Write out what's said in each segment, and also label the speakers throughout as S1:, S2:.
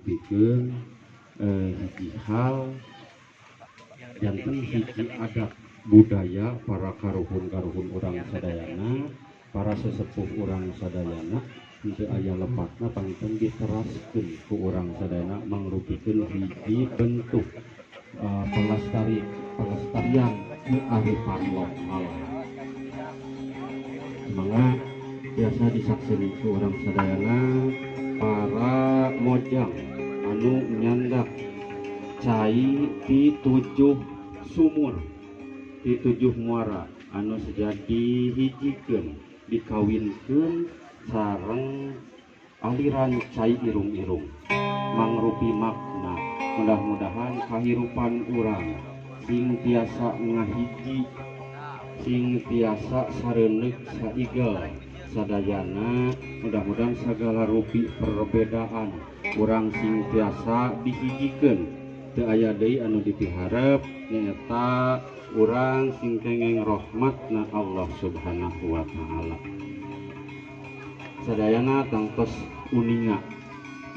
S1: mangrupikeun hiji hal janten hiji adat budaya para karuhun-karuhun urang sadayana, para sesepuh urang sadayana, henteu aya lepatna, panginten diteraskeun ku urang sadayana, mangrupikeun hiji bentuk pelestarian kearifan lokal. Mangga biasa disaksikan ku urang sadayana, para mojang anu nyandak cai di tujuh sumur, di tujuh muara anu sejadi hijikeun, dikawinkeun sareng aliran cai irung-irung, mangrupi makna mudah-mudahan kahirupan urang sing tiasa ngahiji, sing tiasa sareuneuh saigel sadayana. Mudah-mudahan segala rupi perbedaan urang sing tiasa dihijikeun. Teu aya deui anu dipiharep, nyaeta urang sing kengeng rahmatna Allah Subhanahu wa Ta'ala. Sadayana tangtos uninga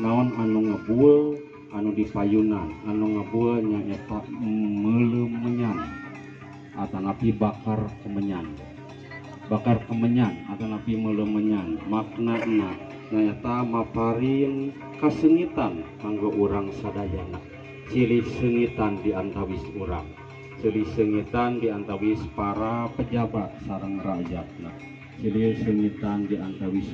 S1: naon anu ngebul anu dipayunan. Anu ngebul nyaeta meuleum menyan atanapi bakar kemenyan, bakar kemenyan atanapi meuleum menyan. Maknana nyaeta maparin kasengitan kanggo urang sadayana, silih sengitan di antawis urang, silih sengitan di antawis para pejabat sareng rakyatna, silih sengitan di antawis